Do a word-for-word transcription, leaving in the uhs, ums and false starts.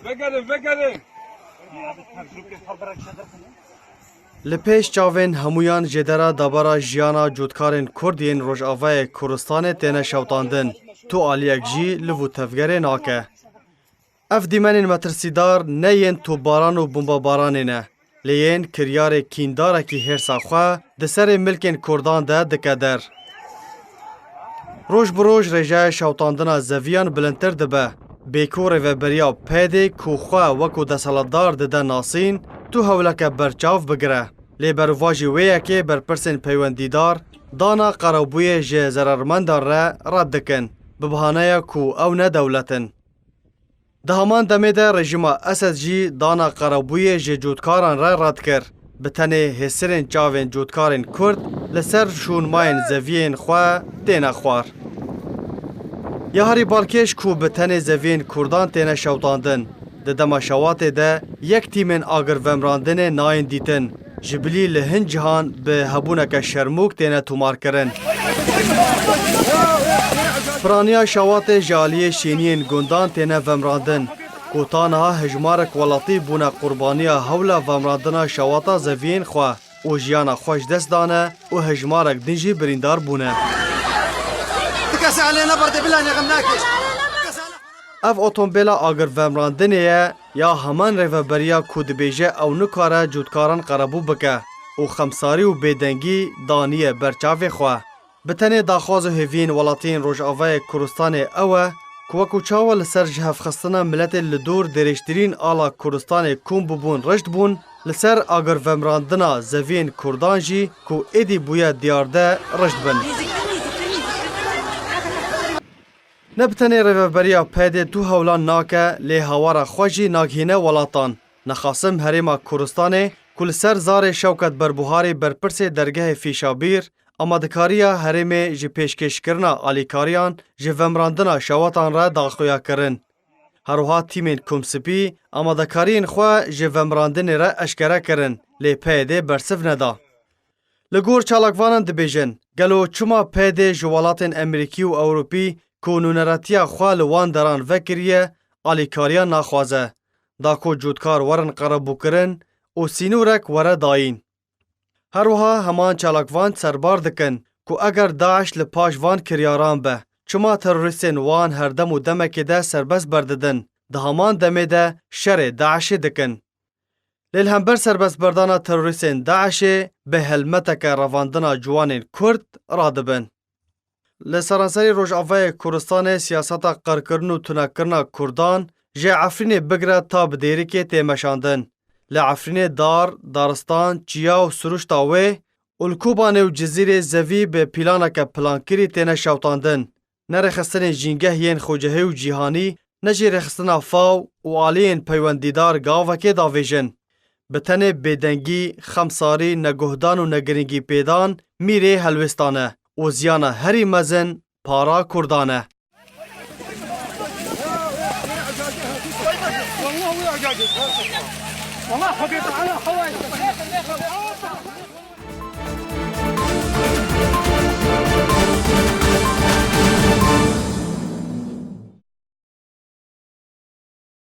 Vegerin, vegerin. Li pêş çavên hemûyan jêdera dabara jiyana cotkarên Kurd yên Rojavayê Kurdistanê têne şewtandin. Tu aliyek jî li vû tevgerê nake. Ev dîmenên metirsîdar ne yên topbaran û bombabaranê ne, lê yên kiryarê kîndarekî hêrsa xwe di serê milkên Kurdan de dike der. Roj bi roj rêjeya şewtandina zeviyan bilindtir dibe. Bê ku rêveberiya P Y D'ê ku xwe wekû desthilatdar dide nasîn, tu hewleke berçav bigire. Lê berovajî wê yekê berpirsên peywendîdar dana qerebûyê ji zerarmendan re red dikin, bi bahaneya ku ew ne dewlet in. Di heman demê de rejîma Esed jî dana qerebûyê ji cotkaran re red kir. Bi tenê hêsirên çavên cotkarên Kurd li ser şûnmayên zeviyên xwe têne xwar. Ya herî balkêş ku bi tenê zeviyên Kurdan têne şewtandin. Di dema şewatê de yek tîmên agirvemrandinê nayên dîtin. Ji bilî li hin cihan bi hebûneke şermûk têne tomarkirin. Piraniya şewatê ji aliyê şêniyên gundan têne vemrandin, ku ta niha hejmarek welatî bûne qurbaniya hewla vemrandina şewata zeviyên xwe û jiyana xwe ji dest dane û hejmarek din jî birîndar bûne. Ti kes alê neberde, bila nexem nake. Ev otombêla agir vemrandinê ye ya heman rêveberiya ku dibêje ew nikare cotkaran qerebû bike û xemsarî û bêdengî daniye ber çavê xwe. Bi tenê daxwaz û hêviyên welatiyên Rojavayê Kurdistanê ew e ku wekû çawa li ser jihevxistina miletê li dor dirêjtirîn ala Kurdistanê kom bûbûn, rişt bûn, li ser agirvemrandina zeviyên Kurdan jî ku êdî bûye diyarde, rişt bin. Ne bi tenê rêveberiya P Y D'ê tu hewlan nake, lê hawara xwe jî nagihîne welatan. Nexasim Herêma Kurdistanê ku li ser zarê Şewket Berbuharî berpirsê dergehê Fîşabîr, amadekariya herêmê ji pêşkêşkirina alîkariyan ji vemrandina şewatan re daxuya kirin. Her wiha tîmên Kumspî amadekariyên xwe ji vemrandinê re eşkere kirin, lê P Y D bersiv neda. Li gor çalakvanan dibêjin, gelo çima P Y D ji welatên Amerîkî û Ewropî ku nûneretiya xwe li wan deran vekiriye, alîkariya naxwaze, da ku cotkar werin qerebûkirin û sînorek were dayîn? Her wiha heman çalakvan serbar dikin ku eger DAIŞ li paş van kiryaran be, çima terorîstên wan her dem û demekê de serbest berdidin, di heman demê de şerê DAIŞê dikin? Lê li hember serbestberdana terorîstên DAIŞê bi helmeteke revandina ciwanên Kurd radibin. Li seranserî Rojavayê Kurdistanê siyaseta qirkirin û tunekirina Kurdan ji Efrînê bigire ta bi Dêrikê tê meşandin. Li Efrînê dar, daristan, çiya û siruşta wê û li Kobanê û Cizîrê zevî bi planeke plankirî têne şewtandin. Ne rêxistinên jîngeh yên xwecihî û cîhanî, ne jî rêxistina FAO û aliyên peywendîdar gavekê davêjin. Bi tenê bêdengî, xemsarî, neguhdan û negiringîpêdan mîrê helwêstan e û ziyana herî mezin para Kurdan e.